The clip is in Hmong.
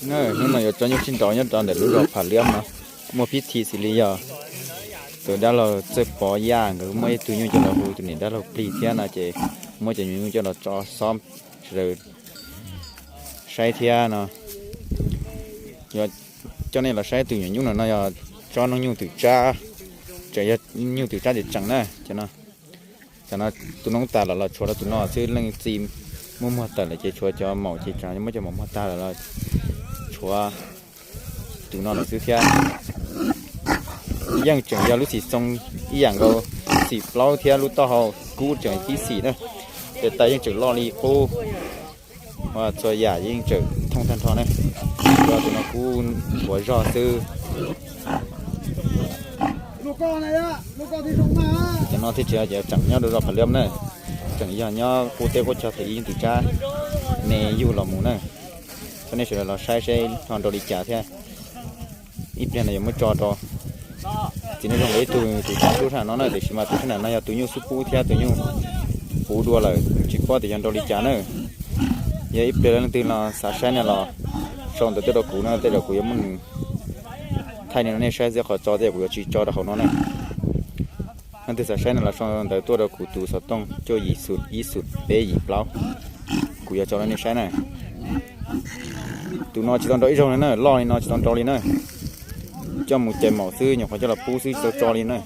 Hnub no yuav tso nyuj sib nraus nyob rau ntawm lub zos Pham Liab no, muaj pib thi xws li yog tus dab laug Txawj Pov Yaj nkawd muab ib tug nyuj coj los hu tus niam dab laug plig thiab no ces muab cov nyuam nyuj coj los tso xob sawv daws saib thiab no. Yuav coj nej los saib tus nyuam nyuj no, no yog tsob noog nyuj twm tsab, tseem yog nyuj twm tsab tseem tseem na. Tam no tus noob tas lawm los tshuav rau tus no xwb, leej txiv muab muag tawm lawm ces tshuav cov maum ces tseem muab cov maum muag tag lawm los tshuav tus no lawm xwb thiab. Yeej tseem yog lub xim xoo ib yam nkaus, xim plaub thiab lub taub hau kub tseem tib xim na, tes tais yeej tseem loj li qub, txhua yam yeej tseem thooj tag nrho na. Tus no kub nthuav zog xwb. Cov no thiaj tsis yog cov tseem nyob rau zos Pham Liab na, tseem yog nyob qub teb qub chaw thaum ub yeej twm tsab me yuj los mus na. Coj nej sawv daws los saib seb ho nrau li cas thiab. Ib pliag no yuav muab tso rau txiv neej zoo nkawd ib tug tus tsab sub sab no na, tiam sis mas tus sab nram no yog tus nyuj xub pub thiab tus nyuj puv dua lawm, tsis paub tias yog nrau li cas na. Yog ib pliag leej twg los xav saib no los sau ntawv tuaj rau kuv no, tej zaum kuv yuav muab nws thaij li no nej saib xwb, qhov tso tej zaum kuv yuav tsis tso rau hauv no na. Leej twg xav saib no los sau ntawv tuaj rau kuv tus xov tooj cuaj yim xum ib xum peb yim plaub, kuv yuav tso rau nej saib na. Tus no tsis tau nrau ib zaug li na, loj li no tsis tau nrau li na. Coj mus cais maum xwb, nyuam qhuav coj los pub xwb tsis tau tso li na.